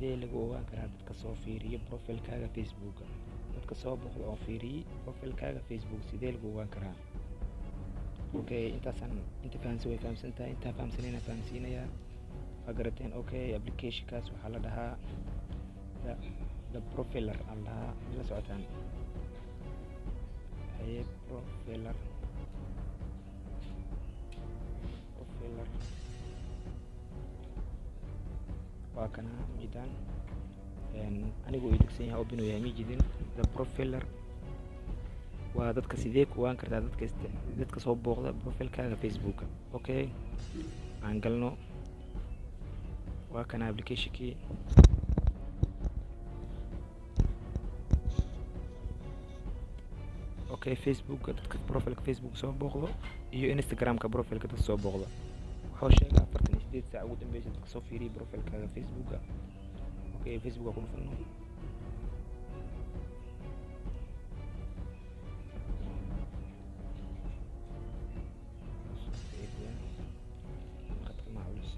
Sidee lagu ogaan karaa dadka soo fiiriya profile-kaaga Facebook-ga? Dadka soo booqda oo fiiriyay profile-kaaga Facebook sidee lagu ogaan karaa? Okay, intaasaan inta fahamsan way fahamsan tahay, intaa fahamsanayna fahamsiinayaa. Waa garateen. Okay, application-kaas waxaa la dhahaa the profiler aa la dhahaa. La socotaan? Haye, profiler waa kana midaan anigu uu degsan yahay, open uu yahay, ma jidin. The profiler waa dadka sidee ku ogaan kartaa dadka soo booqda profile-kaaga Facebook-ga. Okay, aan galno. Waa kana application-kii. Okay, Facebook dadka profile-ka Facebook soo booqdo iyo Instagram-ka profile-ka dadka soo booqdo, wuxuu sheegaa 48 saac ugu dambeysa dadka soo fiiriyay profile-kaaga Facebook-ga. Okay, Facebook ku dhufano. Khadka ma culus.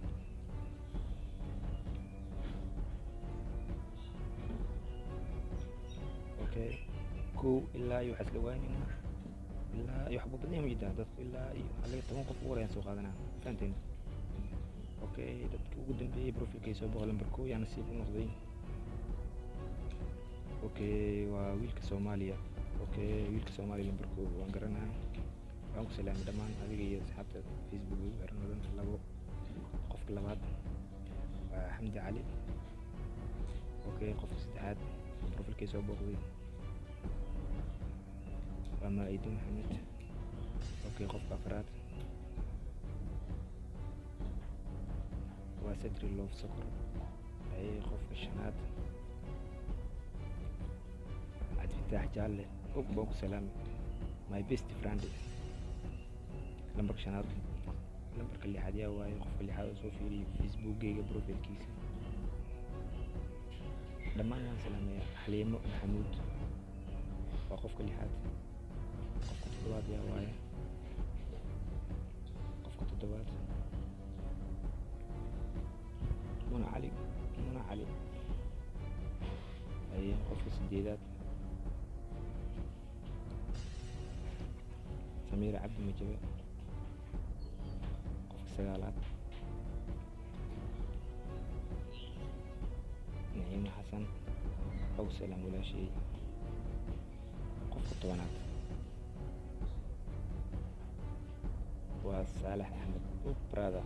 Okay, kow ilaa iyo waxaa isla ogaanaynaa ilaa iyo waxba badan yahay, ma jirtaa dadku ilaa iyo waxaa laga 10 qof ugu horeyaan soo qaadanaa, fahanteen? Okay, dadka ugu dambeeyay profile-kay soo booqday, lambar 1 yaa nasiib u noqday? Okay, waa wiilka Soomaaliya. Okay, wiilka Soomaaliya lambar 1 waan garanaa, waan ku salaamay dhammaan adiga iyo asxaabta Facebook igu xiran oo dhan. Labo, qofka labaad waa Xamdi Cali. Okay, qofka saddexaad profile-kay soo booqday waa Maa'ido Maxamed. Okay, qofka afraad waa Sadri Loof Sokor. Haye, qofka shanaad Cabdifataax Jaalle og baan ku salaamay, my best friend, lambarka shanaad. Lambarka lixaad yaa waaye? Qofka lixaad oo soo fiiriyay Facebookgayga profile-kiisa, dhammaan waan salaamayaa. Xaliimo Maxamuud waa qofka lixaad. Qofka toddobaad yaa waaye? Qofka toddobaad Muna Cali, Muna Cali. Haye, qofka sideedaad Samiira Cabdi Majabe. Qofka sagaalaad Naciimo Xasan, og salaam walaashay. Qofka 10aad waa Saalax Axmed og brother,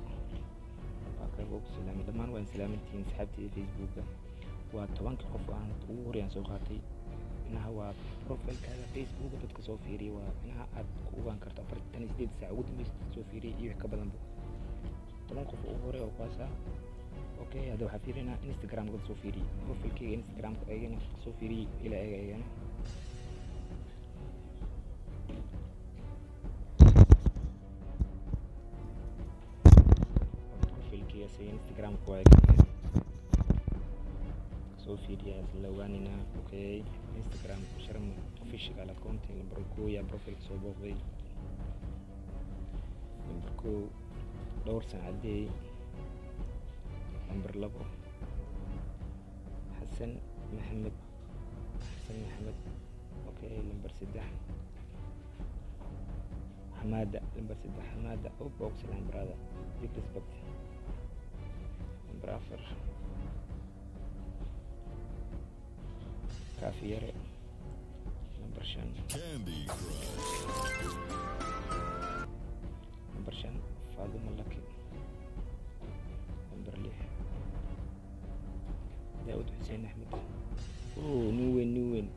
waa kaga og salaamay. Dhammaan waan salaamantihiin asxaabteyda Facebooka. Waa 10-ka qof aan ugu horeyaan soo qaatay. Micnaha waa profile-kaaga Facebooka dadka soo fiiriya, waa micnaha aad ku ogaan karto 48 saac ugu dambeysa dadka soo fiiriyay iyo wix ka badanba, 10 qof ugu horey oo kuwaasa. Okay, hadda waxaa fiirinaa Instagram dad soo fiiriyay profile-kayga Instagram-ka, eegana dadka soo fiiriyay ilaa eega eegana. Profile-kayga isaga Instagram-ka waa soo fiiriyaa isla ogaanaynaa. Okay, Instagram Sharma official account, lambar 1 yaa profile soo booqday? Lambar 1 dhowr san cadeey. Lambar 2 Xasan Maxamed, Xasan Maxamed. Okay, lambar 3 Xamaada, lambar 3 Xamaada og salam brother, big respect. Lambar 4 Kaafi Yare. Lambar 5 Candy Crush. Lambar 5 Faaduma Laki. Lambar 6 Daawud Xuseen Axmed. Oh, nin weyn, nin weyn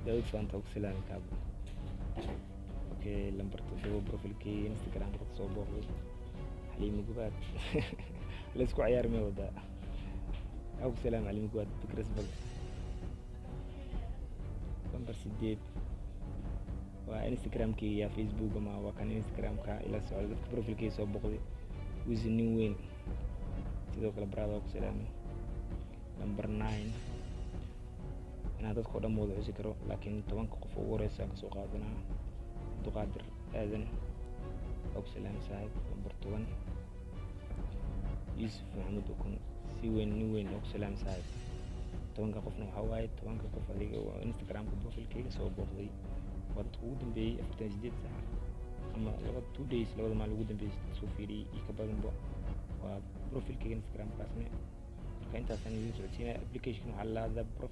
Daawud Faanta, og salaami kaabo. Okay, lambar 7 profile-kii Instagram ka soo booqday Xaliimo Gubaad. La isku ciyaar ma wadaa? Og salaam Xaliimo Gubaad, big respect. Lambar 8 waa Instagram-kii ya Facebook ma waa kan Instagram-ka ila socda dadka profile-kii soo booqday, Wisi, nin weyn sidoo kale brother, ku salaamay. Lambar 9, inaan dadka oo dhan wada xusi karo, laakiin 10-ka qof ugu horeysa aan kasoo qaadanaa, Abduqaadir Aadan, og salaam saaxiib. Lambar 10 Yuusuf Maxamed Ukun. Si weyn, nin weyn oo ku salaam, saaxiib. 10-ka qofna waxaa waaye 10-ka qof adiga oo Instagramka profilkayga soo booqday, waa dadka ugu dambeeyey 48 saac ama laba 2 days, labada maalin ugu dambeeyey soo fiiriyey iyo ka badanba, waa profilkayga Instagramkaasne. Marka intaasaan idin socodsiinaya. Application waxaa la lahdaa profile.